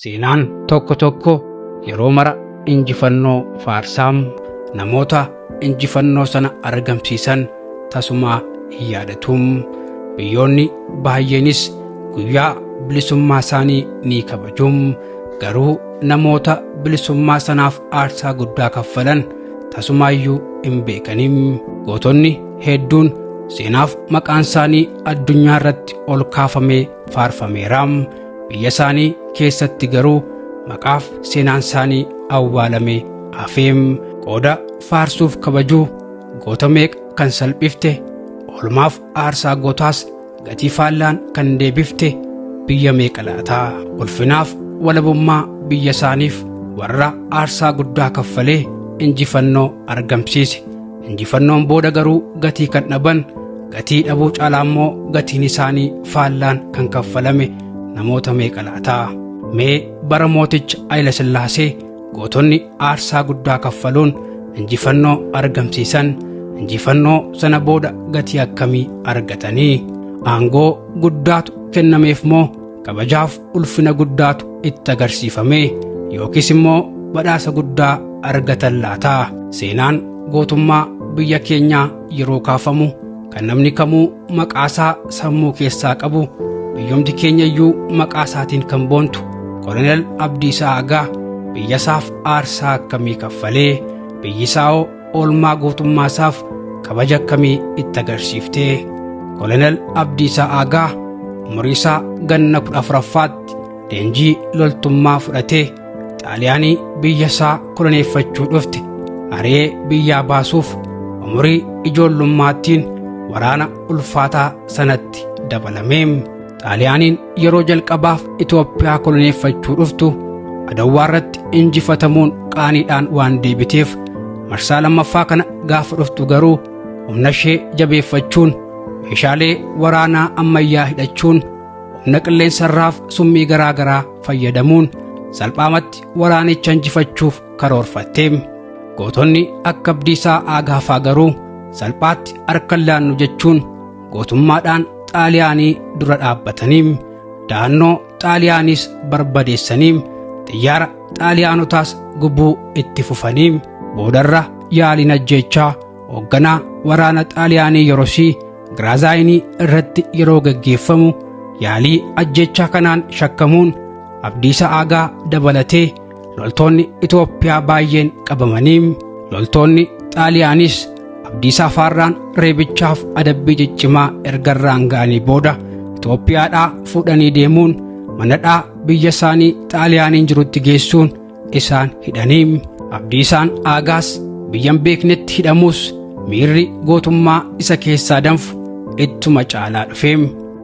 Seenaan tokko tokko yeroo mara injifannoo faarsaam namoota injifannoo sana argamsiisan tasumaa hin yaadatum. Biyyoonni baay'eenis guyyaa bilisummaa isaanii ni kabajum. Garuu namoota bilisummaa sanaaf aarsaa guddaa kaffalan tasumaayyuu hin beekanim. Gootonni hedduun seenaaf maqaan isaanii addunyaa irratti ol kaafamee faarfameera. Biyya isaanii keessatti garuu maqaaf seenaan isaanii awwaalamee hafeem. Qooda faarsuuf kabajuu goota meeqa kan salphifte, oolmaaf aarsaa gootaas gatii faallaan kan deebifte biyya meeqa laataa? Ulfinaaf walabummaa biyya isaaniif warra aarsaa guddaa kaffalee injifannoo argamsiise. Injifannoon booda garuu gatii kan dhaban, gatii dhabuu caalaa immoo gatiin isaanii faallaan kan kaffalame namoota meeqa laataa? Mee bara mooticha Hayila Sillaasee gootonni aarsaa guddaa kaffaluun injifannoo argamsiisan injifannoo sana booda gatii akkamii argatanii? Aangoo guddaatu kennameef moo kabajaaf ulfina guddaatu itti agarsiifame yookiis immoo badhaasa guddaa argatan laataa? Seenaan gootummaa biyya keenyaa yeroo kaafamu kan namni kamuu maqaasaa sammuu keessaa qabu, biyyumti keenya iyyuu maqaa isaatiin kan boontu Koloneel Abdiisaa Aagaa biyya isaaf aarsaa akkamii kaffalee, biyyi isaa hoo oolmaa gootummaa isaaf kabaja akkamii itti agarsiiftee? Koloneel Abdiisaa Aagaa umurii isaa ganna 14ffaatti leenjii loltummaa fudhatee Xaaliyaanii biyya isaa koloneeffachuu dhufte ari'ee biyyaa baasuuf umurii ijoollummaattiin waraana ulfaataa sanatti dabalame. Xaaliyaaniin yeroo jalqabaaf Itoophiyaa koloneeffachuu dhuftu Adawwaa irratti injifatamuun qaaniidhaan waan deebiteef, marsaa lammaffaa kana gaafa dhuftu garuu humna ishee jabeeffachuun, meeshaalee waraanaa ammayyaa hidhachuun, humna qilleensarraaf summii garaa garaa fayyadamuun salphaamatti waraanicha injifachuuf karoorfatte. Gootonni akka Abdiisaa Aagaafaa garuu salphaatti harka hin laannu jechuun gootummaadhaan Xaaliyaanii dura dhaabbatanii, da'annoo Xaaliyaaniis barbadeessanii, xiyyaara Xaaliyaanotaas gubuu itti fufanii, boodarra yaaliin ajjeechaa hoogganaa waraana Xaaliyaanii yerosii Giraazaayinii irratti yeroo gaggeeffamu, yaalii ajjeechaa kanaan shakkamuun Abdiisaa Aagaa dabalatee loltoonni Itoophiyaa baay'een qabamanii, loltoonni Xaaliyaanis Abdiisaa Faarraan reebichaaf adabbii ciccimaa erga irraan ga'anii booda Itoophiyaadhaa fuudhanii deemuun manadhaa biyya isaanii Xaaliyaaniin jirutti geessuun isaan hidhanii. Abdiisaan Aagaas biyya hin beeknetti hidhamuus miirri gootummaa isa keessaa danfu ittuma caalaa dhufe.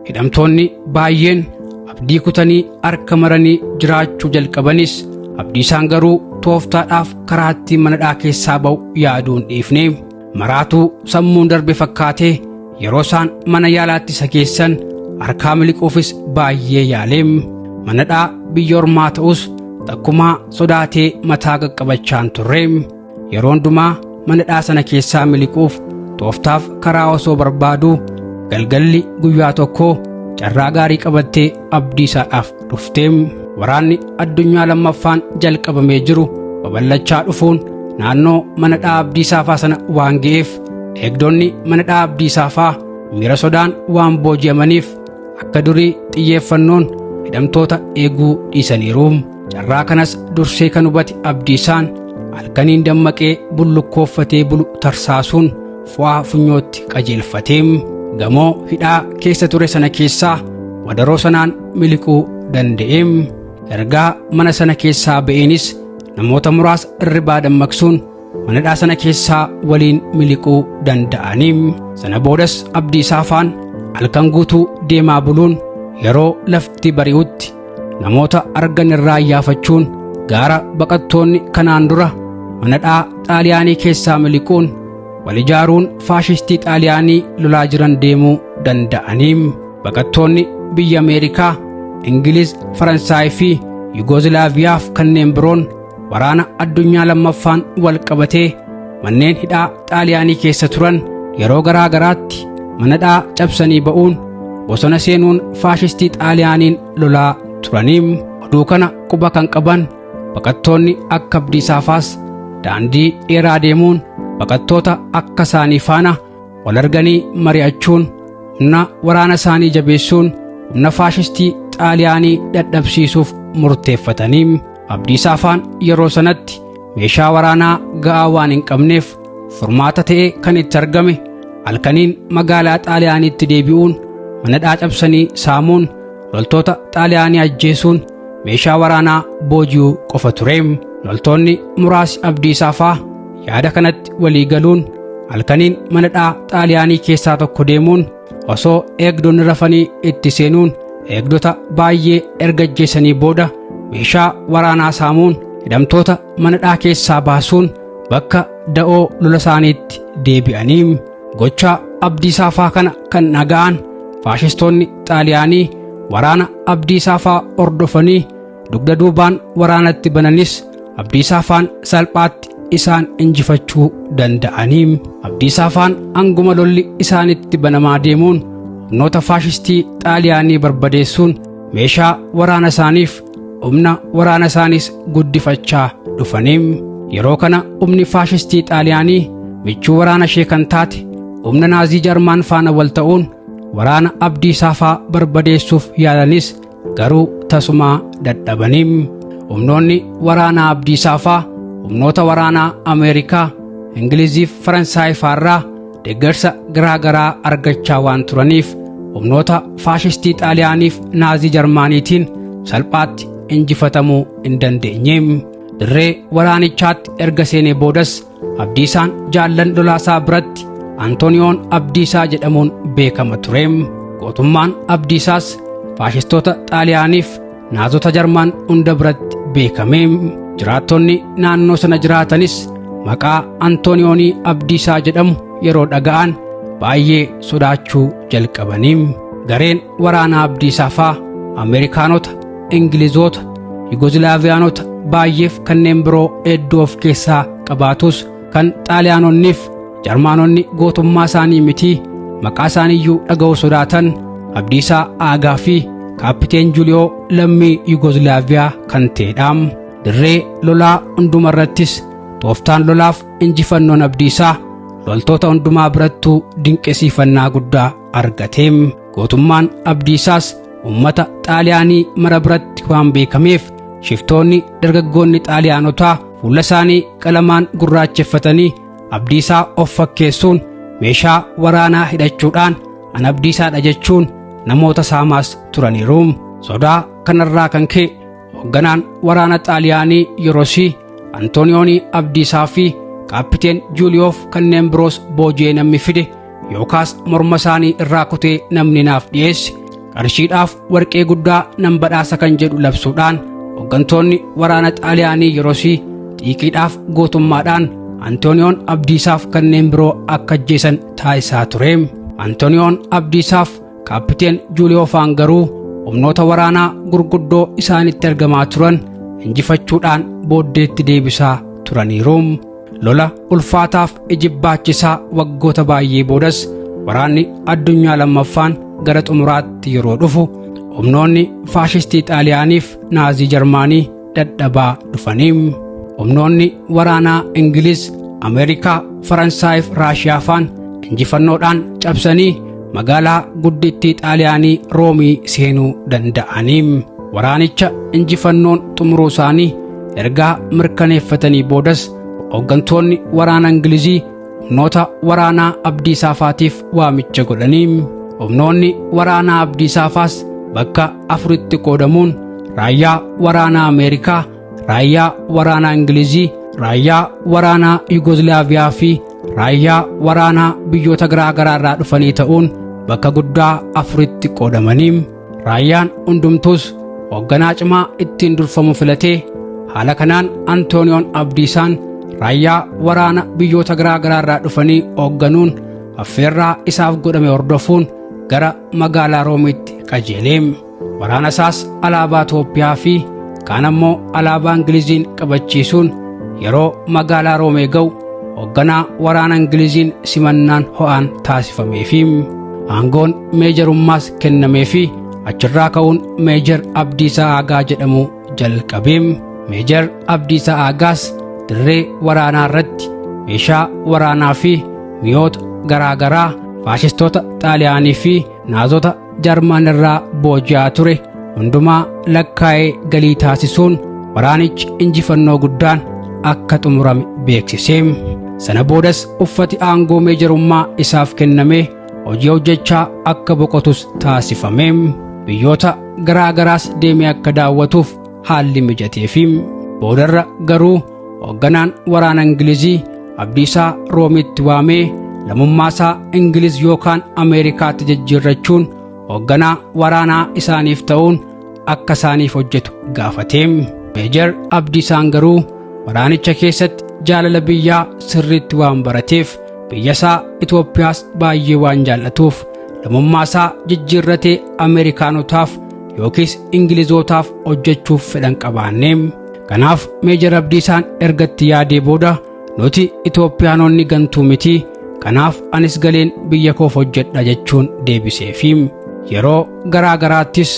Hidhamtoonni baay'een abdii kutanii harka maranii jiraachuu jalqabanis, Abdiisaan garuu tooftaadhaaf karaa ittiin manadhaa keessaa ba'u yaaduu hin dhiifne. Maraatuu sammuun darbe fakkaatee yeroo isaan mana yaalaatti isa geessan harkaa miliquufis baay'ee yaale. Manadhaa biyya ormaa ta'us takkumaa sodaatee mataa qaqqabachaa hin turre. Yeroo hundumaa manadhaa sana keessaa miliquuf tooftaaf karaa osoo barbaaduu galgalli guyyaa tokko carraa gaarii qabattee Abdiisaadhaaf dhufte. Waraanni addunyaa lammaffaan jalqabamee jiru babal'achaa dhufuun naannoo mana dhaa Abdiisaafaa sana waan ga'eef, eegdonni mana dhaa Abdiisaafaa miira sodaan waan booji'amaniif akka durii xiyyeeffannoon hidhamtoota eeguu dhiisaniiru. Carraa kanas dursee kan hubate Abdiisaan halkaniin dammaqee bullukkoo uffatee bulu tarsaasuun fo'aa funyootti qajeelfatee gamoo hidhaa keessa ture sana keessaa wadaroo sanaan miliquu danda'e. Ergaa mana sana keessaa ba'eenis namoota muraasa irribaa dammaqsuun mana hidhaa sana keessaa waliin miliquu danda'anii. Sana boodas Abdiisaa faan halkan guutuu deemaa buluun yeroo lafti bari'utti namoota argan irraa iyyaafachuun gaara baqattoonni kanaan dura mana hidhaa Xaaliyaanii keessaa miliquun wal ijaaruun faashistii Xaaliyaanii lolaa jiran deemuu danda'anii. Baqattoonni biyya Ameerikaa, Ingiliz, Faransaay fi Yugoozilaaviyaaf kanneen biroon waraana addunyaa lammaffaan wal qabatee manneen hidhaa Xaaliyaanii keessa turan yeroo garaa garaatti mana hidhaa cabsanii ba'uun bosona seenuun faashistii Xaaliyaaniin lolaa turanii. Oduu Oduu kana quba kan qaban baqattoonni akka Abdiisaa faas daandii dheeraa deemuun baqattoota akka isaanii faana wal arganii mari'achuun humna waraana isaanii jabeessuun humna faashistii Xaaliyaanii dadhabsiisuuf murteeffatanii. Abdiisaa faan yeroo sanatti meeshaa waraanaa ga'aa waan hin qabneef furmaata ta'ee kan itti argame halkaniin magaalaa Xaaliyaaniitti deebi'uun mana cabsanii saamuun loltoota Xaaliyaanii ajjeesuun meeshaa waraanaa booji'uu qofa ture. Loltoonni muraasni Abdiisaa faa yaada kanatti walii galuun halkaniin mana Xaaliyaanii keessaa tokko deemuun osoo eegdonni rafanii itti seenuun eegdota baay'ee erga ajjeesanii booda meeshaa waraanaa saamuun hidhamtoota mana keessaa baasuun bakka da'oo lola isaaniitti deebi'anii. Gocha Abdiisaa faa kana kan dhaga'an faashistoonni Xaaliyaanii waraana Abdiisaa faa hordofanii dugda duubaan waraanatti bananis Abdiisaa faan salphaatti isaan injifachuu danda'anii. Abdiisaa faan hanguma lolli isaanitti banamaa deemuun humnoota faashistii Xaaliyaanii barbadeessuun meeshaa waraana isaaniif humna waraana isaaniis guddifachaa dhufanii. Yeroo kana humni faashistii Xaaliyaanii michuu waraana ishee kan taate humna Naazii Jarmaan faana wal ta'uun waraana Abdiisaa faa barbadeessuuf yaalanis garuu tasumaa dadhabanii. Humnoonni waraanaa Abdiisaa faa humnoota waraanaa Ameerikaa, Ingiliziif Faransaay faarraa deeggarsa garaa garaa argachaa waan turaniif humnoota faashistii Xaaliyaaniif Naazii Jarmaaniitiin salphaatti injifatamuu hin dandeenye. Dirree waraanichaatti erga seenee boodas Abdiisaan jaallan lolaasaa biratti Antooniyoon Abdiisaa jedhamuun beekama ture. Gootummaan Abdiisaas faashistoota Xaaliyaaniif Naazota Jarmaan hunda biratti beekame. Jiraattonni naannoo sana jiraatanis maqaa Antooniyoonii Abdiisaa jedhamu yeroo dhaga'an baay'ee sodaachuu jalqabanii. Gareen waraanaa Abdiisaa faa Ameerikaanota, Ingilizoota, Yugoslaaviyaanota baay'eef kanneen biroo hedduu of keessaa qabaatus kan Xaaliyaanonniif Jarmaanonni gootummaa isaanii miti maqaa isaaniiyyuu dhaga'uu sodaatan Abdiisaa Aagaa fi Kaappiteen Juliyoo lammii Yugoslaaviyaa kan ta'edha. Dirree lolaa hundumarrattis tooftaan lolaaf injifannoon Abdiisaa loltoota hundumaa birattuu dinqisiifannaa guddaa argate. Gootummaan Abdiisaas uummata Xaaliyaanii mara biratti waan beekameef shiftoonni dargaggoonni Xaaliyaanotaa fuula isaanii qalamaan gurraacheffatanii Abdiisaa of fakkeessuun meeshaa waraanaa hidhachuudhaan an Abdiisaadha jechuun namoota saamaas turaniiru. Sodaa kanarraa kan ka'e hoogganaan waraana Xaaliyaanii yerosii Antooniyoonii Abdiisaa fi Kaappiteen Juuliyoof kanneen biroos booji'ee namni fide yookaas morma isaanii irraa kutee namni naaf dhiyeesse qarshiidhaaf warqee guddaa nan badhaasa kan jedhu labsuudhaan hooggantoonni waraana Xaaliyaanii yerosii xiiqiidhaaf gootummaadhaan Antooniyoon Abdiisaaf kanneen biroo akka ajjeesan taasisaa ture. Antooniyoon Abdiisaaf Kaappiteen Juuliyoofaan garuu humnoota waraanaa gurguddoo isaanitti argamaa turan injifachuudhaan booddeetti deebisaa turaniiru. Lola ulfaataaf ijibbaachisaa waggoota baay'ee boodas waraanni addunyaa lammaffaan gara xumuraatti yeroo dhufu humnoonni faashistii Xaaliyaaniif Naazii Jarmaanii dadhabaa dhufanii. Humnoonni waraanaa Ingiliz, Ameerikaa, Faransaayif Raashiyaa faan injifannoodhaan cabsanii magaalaa guddittii Xaaliyaanii Roomii seenuu danda'anii. Waraanicha injifannoon xumuruu isaanii ergaa mirkaneeffatanii boodas hooggantoonni waraana Ingilizii humnoota waraanaa Abdiisaa faatiif waamicha godhanii. Humnoonni waraanaa Abdiisaa faas bakka afuritti qoodamuun raayyaa waraanaa Ameerikaa, raayyaa waraanaa Ingilizii, raayyaa waraanaa Yugoslaaviyaa fi raayyaa waraanaa biyyoota garaa garaa irraa dhufanii ta'uun bakka guddaa afuritti qoodamanii. Raayyaan hundumtuus hoogganaa cimaa ittiin durfamu filatee haala kanaan Antooniyoon Abdiisaan raayyaa waraana biyyoota garaa garaa irraa dhufanii hoogganuun affeerraa isaaf godhame hordofuun gara magaalaa Roomiitti qajeelee. Waraana isaas alaabaa Itoophiyaa fi kaan ammoo alaabaa Ingiliziin qabachiisuun yeroo magaalaa Roomee ga'u hoogganaa waraana Ingiliziin simannaan ho'aan taasifameefi aangoon meejarummaas kennameefi achirraa ka'uun Meejar Abdiisaa Aagaa jedhamuu jalqabe. Meejar Abdiisaa Aagaas dirree waraanaa irratti meeshaa waraanaa fi mi'oota garaa garaa faashistoota Xaaliyaanii fi Naazota Jarman irraa booji'aa ture hundumaa lakkaa'ee galii taasisuun waraanichi injifannoo guddaan akka xumurame beeksise. Sana boodas uffati aangoo meejarummaa isaaf kennamee hojii hojjechaa akka boqotus taasifame. Biyyoota garaa garaas deemee akka daawwatuuf haalli mijateefi. Boodarra garuu hoogganaan waraana Ingilizii Abdiisaa Roomitti waamee lamummaasaa Ingiliz yookaan Ameerikaatti jijjiirrachuun hoogganaa waraanaa isaaniif ta'uun akka isaaniif hojjetu gaafate. Meejar Abdiisaan garuu waraanicha keessatti jaalala biyyaa sirriitti waan barateef biyyasaa Itoophiyaas baay'ee waan jaallatuuf lamummaasaa jijjiirratee Ameerikaanotaaf yookiis Ingilizootaaf hojjechuuf fedhan qabaanne. Kanaaf Meejar Abdiisaan ergatti yaadee booda nuti Itoophiyaanonni gantuu miti, kanaaf anis galeen biyya koof hojjedha jechuun deebiseefi. Yeroo garaa garaattis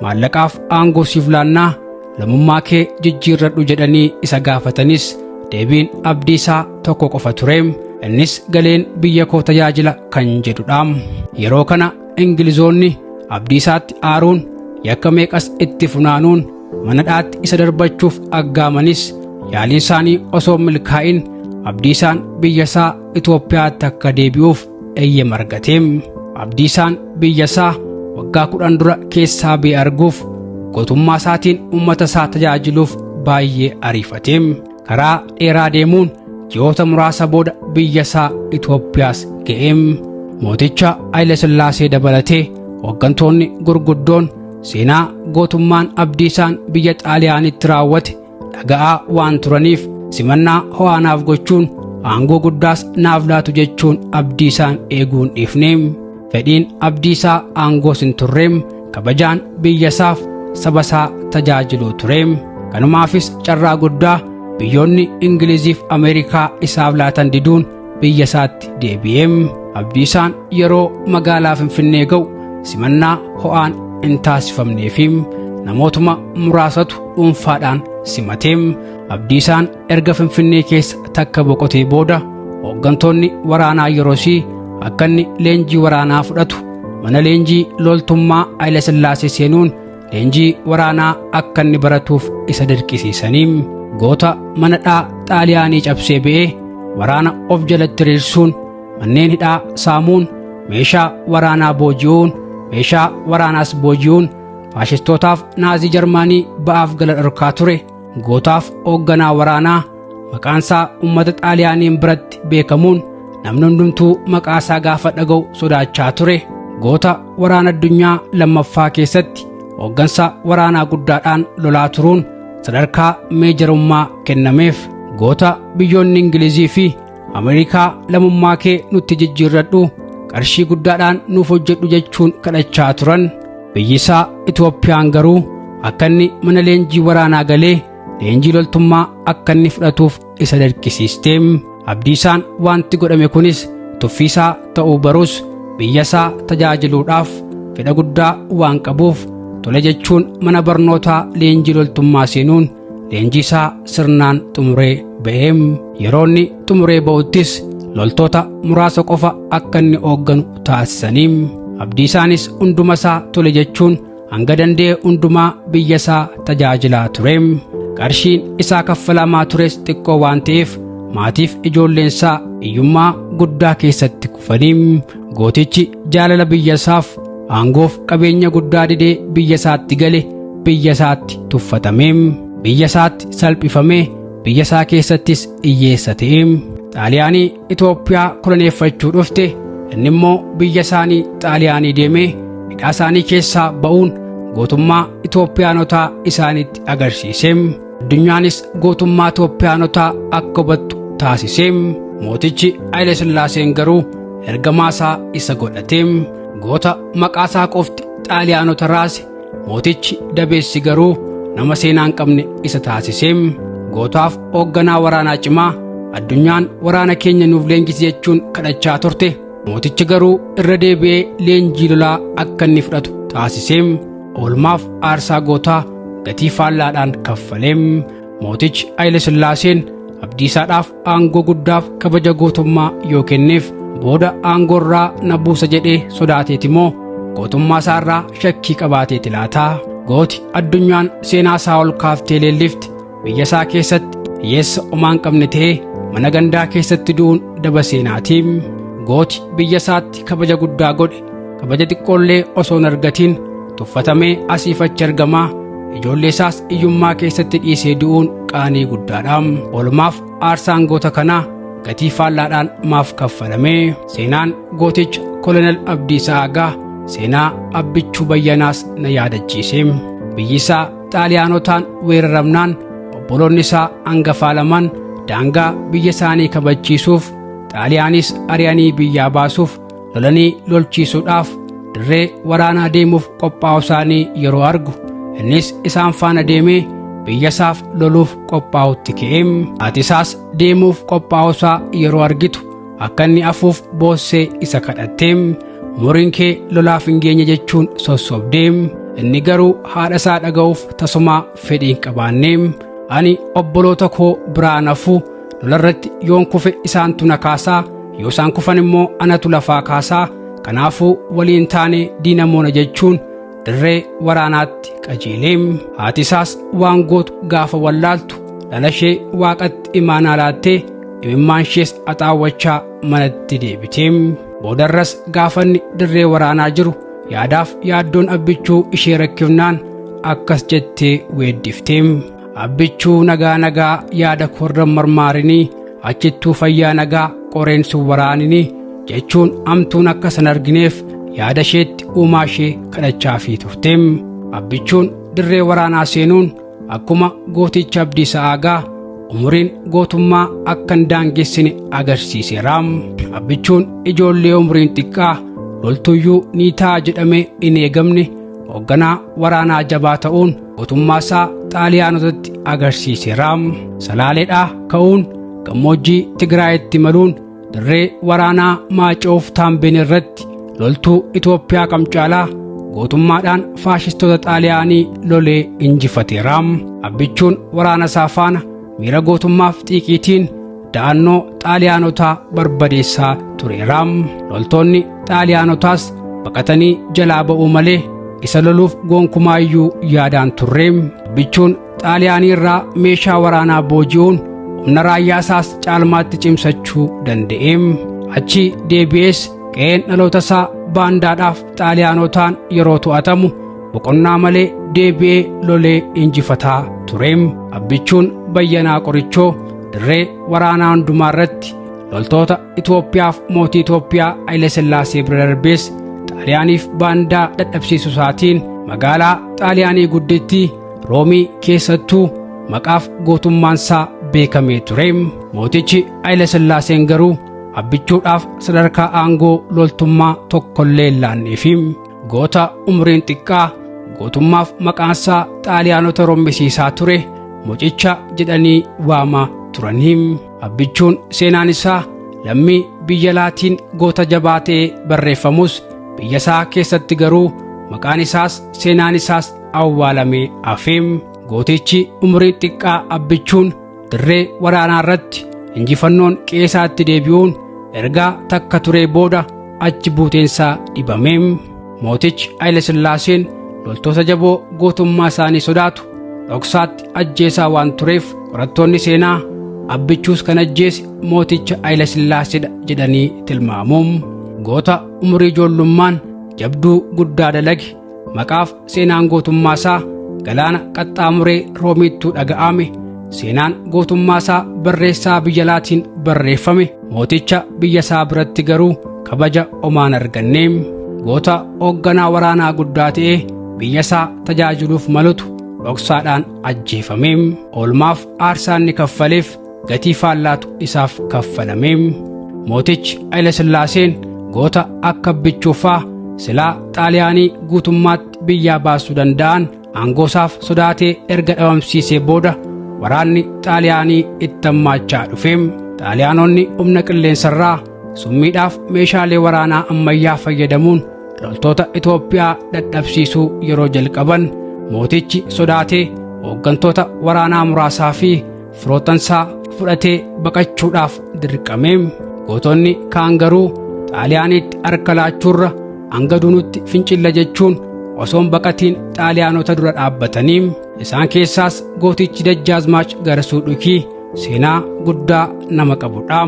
maallaqaaf aangoo siif laannaa lammummaa kee jijjiirradhu jedhanii isa gaafatanis deebiin Abdiisaa tokko qofa ture. Innis galeen biyya koo tajaajila kan jedhudha. Yeroo kana Ingilizoonni Abdiisaatti aaruun yakka meeqas itti funaanuun mana dhaatti isa darbachuuf aggaamanis yaaliin isaanii osoo milkaa'in Abdiisaan biyya isaa Itoophiyaatti akka deebi'uuf eeyyama argate. Abdiisaan biyya isaa waggaa 10 dura keessaa ba'e arguuf gootummaa isaatiin uummata isaa tajaajiluuf baay'ee ariifate. Karaa dheeraa deemuun ji'oota muraasa booda biyya isaa Itoophiyaas ga'e. Mooticha Haayile Sillaasee dabalatee hooggantoonni gurguddoon seenaa gootummaan Abdiisaan biyya Xaaliyaanitti raawwate dhaga'aa waan turaniif simannaa ho'aanaaf gochuun aangoo guddaas naaf laatu jechuun Abdiisaan eeguun dhiifne. Fedhiin Abdiisaa aangoos hin turreem, kabajaan biyya isaaf saba isaa tajaajiluu ture. Kanumaafis carraa guddaa biyyoonni Ingiliziif Ameerikaa isaaf laatan diduun biyya isaatti deebi'e. Abdiisaan yeroo magaalaa Finfinnee ga'u simannaa ho'aan hin taasifamneefi namootuma muraasatu dhuunfaadhaan simate. Abdiisaan erga Finfinnee keessa takka boqotee booda hooggantoonni waraanaa yeroosii akka inni leenjii waraanaa fudhatu mana leenjii loltummaa Haayile Sillaasee seenuun leenjii waraanaa akka inni baratuuf isa dirqisiisanii goota mana dhaa Xaaliyaanii cabsee ba'ee waraana of jalatti hiriirsuun manneen hidhaa saamuun meeshaa waraanaa booji'uun meeshaa waraanaas booji'uun faashistootaaf Naazii Jarmaanii ba'aaf gala dhorkaa ture. Gootaaf hoogganaa waraanaa maqaansaa uummata Xaaliyaaniin biratti beekamuun namni hundumtuu maqaasaa gaafa dhaga'u sodaachaa ture. Goota waraana addunyaa lammaffaa keessatti hooggansa waraanaa guddaadhaan lolaa turuun sadarkaa meejarummaa kennameef. Goota biyyoonni Ingilizii fi Ameerikaa lammummaa kee nutti jijjiirradhu qarshii guddaadhaan nuuf hojjedhu jechuun kadhachaa turan. Biyyi isaa Itoophiyaan garuu akka inni mana leenjii waraanaa galee leenjii loltummaa akka inni fudhatuuf isa dirqisiiste. Abdiisaan wanti godhame kunis tuffiisaa ta'uu barus biyya isaa tajaajiluudhaaf fedha guddaa waan qabuuf tole jechuun mana barnootaa leenjii loltummaa seenuun leenjii isaa sirnaan xumuree ba'e. Yeroo inni xumuree ba'uttis loltoota muraasa qofa akka inni hoogganu taasisanii. Abdiisaanis hunduma isaa tole jechuun hanga danda'e hundumaa biyya isaa tajaajilaa ture. Qarshiin isaa kaffalamaa tures xiqqoo waan ta'eef maatiif ijoolleen isaa hiyyummaa guddaa keessatti kufanii. Gootichi jaalala biyya isaaf aangoof qabeenya guddaa didee biyya isaatti gale biyya isaatti tuffatame, biyya isaatti salphifame, biyya isaa keessattis hiyyeessa ta'e. Xaaliyaanii Itoophiyaa koloneeffachuu dhufte, inni immoo biyya isaanii Xaaliyaanii deemee hidhaa isaanii keessaa ba'uun gootummaa Itoophiyaanotaa isaanitti agarsiise. Addunyaanis gootummaa Itoophiyaanotaa akka hubattu taasise. Mootichi Haayile Sillaaseen garuu ergamaa isaa isa godhate. Goota maqaa isaa qofti Xaaliyaanota raase, mootichi dabeessi garuu nama seenaa hin qabne isa taasise. Gootaaf hoogganaa waraanaa cimaa addunyaan waraana keenya nuuf leenjisi jechuun kadhachaa turte. Mootichi garuu irra deebi'ee leenjii lolaa akka inni fudhatu taasise. Oolmaaf aarsaa gootaa gatii faallaadhaan kaffaleem. Mootichi Haayile Sillaaseen Abdiisaadhaaf aangoo guddaaf kabaja gootummaa yoo kenneef booda aangoorraa na buusa jedhee sodaateeti moo gootummaa isaarraa shakkii qabaateeti laata? Gooti addunyaan seenaa isaa ol kaaftee leellifti biyya isaa keessatti hiyyeessa homaa hin qabne ta'ee mana gandaa keessatti du'uun daba seenaatiim. Gooti biyya isaatti kabaja guddaa godhe kabaja xiqqoollee osoo hin argatiin tuffatamee asiif achi argamaa ijoollee isaas hiyyummaa keessatti dhiisee du'uun qaanii guddaadha. Oolmaaf aarsaan goota kanaa gatii faallaadhaan maaf kaffalame? Seenaan gooticha Kolonel Abdiisaa Aagaa seenaa Abbichuu Bayyanaas na yaadachiise. Biyyi isaa Xaaliyaanotaan weeraramnaan obboloonni isaa hangafaa lamaan daangaa biyya isaanii kabachiisuuf Xaaliyaanis ari'anii biyyaa baasuuf lolanii lolchiisuudhaaf dirree waraanaa deemuuf qophaa'u isaanii yeroo argu innis isaan faana deemee biyya isaaf loluuf qophaa'utti ka'e. Haati isaas deemuuf qophaa'u isaa yeroo argitu akka inni hafuuf boossee isa kadhatte. Umuriin kee lolaaf hin geenye jechuun sossobde. Inni garuu haadha isaa dhaga'uuf tasumaa fedhii hin qabaanne. Ani obboloota koo biraa nafu lolarratti yoon kufe isaantu na kaasaa, yoo isaan kufan immoo anatu lafaa kaasaa, kanaafuu waliin taane diina moona jechuun dirree waraanaatti qajeele. Haati isaas waan gootu gaafa wallaaltu dhala ishee waaqatti imaanaa laattee imimmaan ishees axaawwachaa manatti deebite. Boodarras gaafanni dirree waraanaa jiru yaadaaf yaaddoon Abbichuu ishee rakkifnaan akkas jettee weeddifte. Abbichuu nagaa nagaa yaada korran marmaarinii achittuu fayyaa nagaa qoreen sun waraaninii jechuun amtuun akka san argineef yaada isheetti uumaa ishee kadhachaafii turte. Abbichuun dirree waraanaa seenuun akkuma gooticha Abdiisaa Aagaa umuriin gootummaa akka hin daangessine agarsiiseera. Abbichuun ijoollee umuriin xiqqaa loltuyyuu ni ta'a jedhamee hin eegamne hoogganaa waraanaa jabaa ta'uun gootummaa isaa Xaaliyaanotatti agarsiiseera. Salaaleedhaa ka'uun gammoojjii Tigraayitti imaluun dirree waraanaa Maacoof Taambeen irratti loltuu Itoophiyaa kam caalaa gootummaadhaan faashistoota Xaaliyaanii lolee injifateera. Abbichuun waraana isaa faana miira gootummaaf xiiqiitiin da'annoo Xaaliyaanotaa barbadeessaa tureera. Loltoonni Xaaliyaanotaas baqatanii jalaa ba'uu malee isa loluuf gonkumaayyuu yaadaan turre. Abbichuun Xaaliyaanii irraa meeshaa waraanaa booji'uun humna raayyaa isaas caalmaatti cimsachuu danda'e. Achi deebi'ees qe'een dhaloota isaa baandaadhaaf Xaaliyaanotaan yeroo to'atamu boqonnaa malee deebi'ee lolee injifataa ture. Abbichuun Bayyanaa Qorichoo dirree waraanaa hundumaa irratti loltoota Itoophiyaaf mootii Itoophiyaa Haayile Sillaasee bira darbees Xaaliyaaniif baandaa dadhabsiisuu isaatiin magaalaa Xaaliyaanii guddittii Roomii keessattuu maqaaf gootummaan isaa beekamee ture. Mootichi Haayile Sillaaseen garuu Abbichuudhaaf sadarkaa aangoo loltummaa tokkollee hin laanneefi goota umriin xiqqaa gootummaaf maqaansaa Xaaliyaanota rommisiisaa ture mucicha jedhanii waamaa turanii. Abbichuun seenaan isaa lammii biyya Laatiin goota jabaa ta'ee barreeffamus biyya isaa keessatti garuu maqaan isaas seenaan isaas awwaalamee hafe. Gootichi umriin xiqqaa Abbichuun dirree waraanaa irratti injifannoon qe'eesaatti deebi'uun ergaa takka turee booda achi buuteensaa dhibame. Mootichi Haayile Sillaaseen loltoota jaboo gootummaa isaanii sodaatu dhoksaatti ajjeesaa waan tureef qorattoonni seenaa Abbichuus kan ajjeese mooticha Haayile Sillaaseedha jedhanii tilmaamu. Goota umurii ijoollummaan jabduu guddaa dalage maqaaf seenaan gootummaa isaa galaana qaxxaamuree Roomiittuu dhaga'ame. Seenaan gootummaa isaa barreessaa biyya Laatiin barreeffame mooticha biyya isaa biratti garuu kabaja omaan arganne. Goota hoogganaa waraanaa guddaa ta'ee biyya isaa tajaajiluuf malutu dhoksaadhaan ajjeefame. Oolmaaf aarsaa inni kaffaleef gatii faallaatu isaaf kaffalame. Mootichi Haayile Sillaaseen goota akka Abbichuufaa silaa Xaaliyaanii guutummaatti biyyaa baasuu danda'an aangoosaaf sodaatee erga dhabamsiisee booda waraanni Xaaliyaanii itti hammaachaa dhufe. Xaaliyaanonni humna qilleensarraa summiidhaaf meeshaalee waraanaa ammayyaa fayyadamuun loltoota Itoophiyaa dadhabsiisuu yeroo jalqaban Mootichi sodaatee hooggantoota waraanaa muraasaa fi firoottansaa fudhatee baqachuudhaaf dirqame. Gootonni kaan garuu Xaaliyaaniitti harka laachuurra hanga dunutti fincilla jechuun osoon baqatiin Xaaliyaanota dura dhaabbatanii. Isaan keessaas gootichi Dajjaazmaach Garasuu Dhukii seenaa guddaa nama qabudha.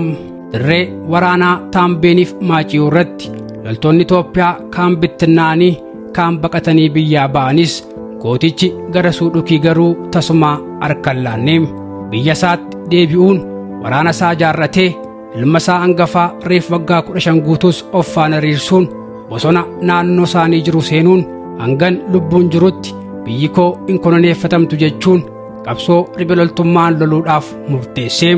Dirree waraanaa Taambeeniif Maaciyuu irratti loltoonni Itoophiyaa kaan bittinnaa'anii kaan baqatanii biyyaa ba'anis gootichi Garasuu Dhukii garuu tasumaa harka hin laanne. Biyya isaatti deebi'uun waraana isaa jaarratee ilma isaa hangafaa reef waggaa 15 guutuus of faana hiriirsuun bosona naannoo isaanii jiru seenuun hangan lubbuun jirutti biyyi koo hin koloneeffatamtu jechuun qabsoo riphee loltummaan loluudhaaf murteesse.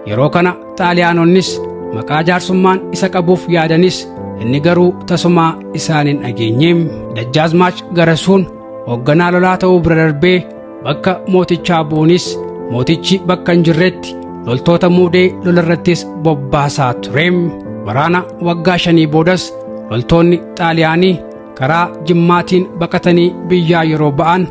Yeroo kana Xaaliyaanonnis maqaa jaarsummaan isa qabuuf yaadanis inni garuu tasumaa isaan hin dhageenye. Dajjaazmaach Garasuun hoogganaa lolaa ta'uu bira darbee bakka mootichaa bu'uunis mootichi bakka hin jirretti loltoota muudee lolarrattis bobbaasaa ture. Waraana waggaa 5 boodas loltoonni Xaaliyaanii karaa Jimmaatiin baqatanii biyyaa yeroo ba'an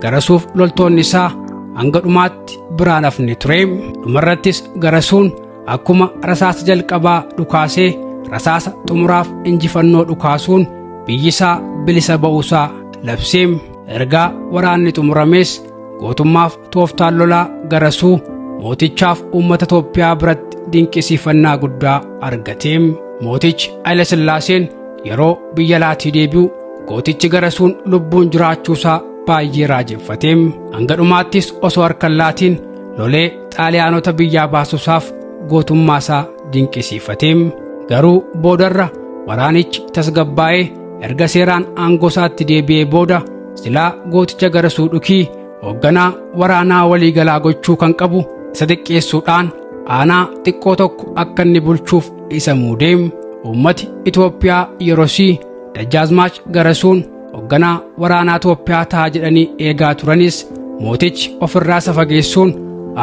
Garasuuf loltoonni isaa hanga dhumaatti biraan hafne ture. Dhumarrattis Garasuun akkuma rasaasa jalqabaa dhukaasee rasaasa xumuraaf injifannoo dhukaasuun biyyi isaa bilisa ba'uusaa labsee. Ergaa waraanni xumuramees gootummaaf tooftaan lolaa Garasuu mootichaaf uummata Itoophiyaa biratti dinqisiifannaa guddaa argate. Mootichi Haayile Sillaaseen yeroo biyya laatii deebi'u gootichi Garasuun lubbuun jiraachuusaa baay'ee raajeffate. Hanga dhumaattis osoo harka hin laatiin lolee Xaaliyaanota biyyaa baasuusaaf gootummaasaa dinqisiifate. Garuu boodarra waraanichi tasgabbaa'ee erga seeraan aangoo isaatti deebi'ee booda silaa gooticha Garasuu Dhukii hoogganaa waraanaa waliigalaa gochuu kan qabu isa xiqqeessuudhaan aanaa xiqqoo tokko akka inni bulchuuf isa muudee. Uummati Itoophiyaa yerosii Dajjaazmaach Garasuun hoogganaa waraanaa Itoophiyaa ta'a jedhanii eegaa turanis mootichi ofirraa isa fageessuun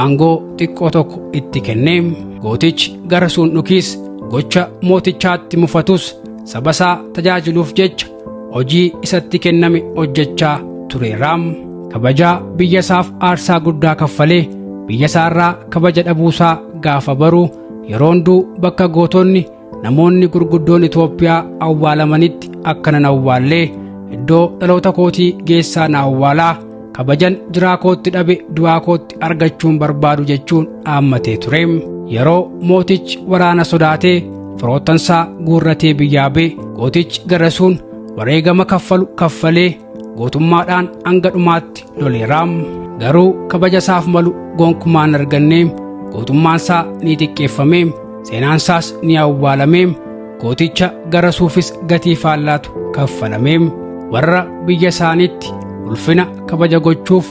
aangoo xiqqoo tokko itti kenne. Gootichi Garasuun Dhukiis gocha mootichaatti mufatus saba isaa tajaajiluuf jecha hojii isatti kenname hojjechaa tureera. Kabajaa biyya isaaf aarsaa guddaa kaffalee biyya isaarraa kabaja dhabuusaa gaafa baruu yeroo hunduu bakka gootonni namoonni gurguddoon Itoophiyaa awwaalamanitti akka nan awwaallee iddoo dhaloota kootii geessaa na awwaalaa kabajan jiraa kootti dhabe du'aa kootti argachuun barbaadu jechuun dhaammatee ture. Yeroo mootichi waraana sodaatee firoottansaa guurratee biyyaa ba'e gootichi Garasuun wareegama kaffalu kaffalee gootummaadhaan hanga dhumaatti loleera. Garuu kabaja isaaf malu gonkumaan argannee gootummaansaa ni xiqqeeffame, seenaansaas ni awwaalame, gooticha Garasuufis gatii faallaatu kaffalame. Warra biyya isaaniitti ulfina kabaja gochuuf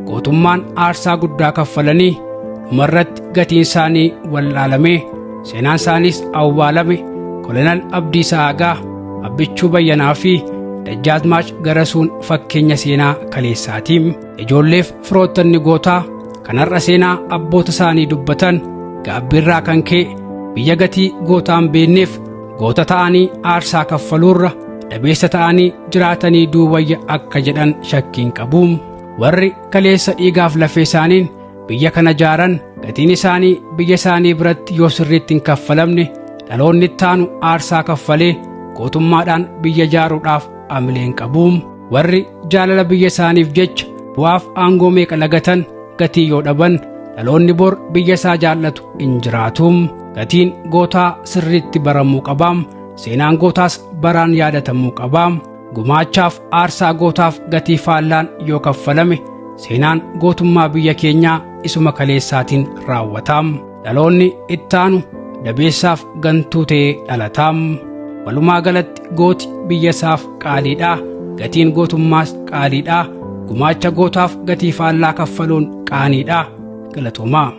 gootummaan aarsaa guddaa kaffalanii dhumarratti gatiin isaanii wallaalame, seenaan isaaniis awwaalame. Kolonel Abdiisaa Aagaa, Abbichuu Bayyanaa fi Dajjaazmaach Garasuun fakkeenya seenaa kaleessaati. Ijoolleef firoottanni gootaa kan har'a seenaa abboota isaanii dubbatan gaabbiirraa kan ka'e biyya gatii gootaan beekneef goota ta'anii aarsaa kaffaluurra dabeessa ta'anii jiraatanii duuwayya akka jedhan shakkiin qabu. Warri kaleessa dhiigaaf lafee isaaniin biyya kana jaaran gatiin isaanii biyya isaanii biratti yoo sirriitti hin kaffalamne dhaloonni ittaanu aarsaa kaffalee gootummaadhaan biyya jaaruudhaaf amileen qabu. Warri jaalala biyya isaaniif jecha bu'aaf aangoo meeqa lagatan gatii yoo dhaban dhaloonni bor biyya isaa jaallatu hin jiraatu. Gatiin gootaa sirriitti baramuu qaba. Seenaan gootaas baraan yaadatamuu qaba. Gumaachaaf aarsaa gootaaf gatii faallaan yoo kaffalame seenaan gootummaa biyya keenyaa isuma kaleessaatiin raawwata. Dhaloonni ittaanu dabeessaaf gantuu ta'ee dhalata. Walumaa galatti gooti biyya isaaf qaaliidha. Gatiin gootummaas qaaliidha. Gumaacha gootaaf gatii faallaa kaffaluun qaaniidha. Galatoomaa.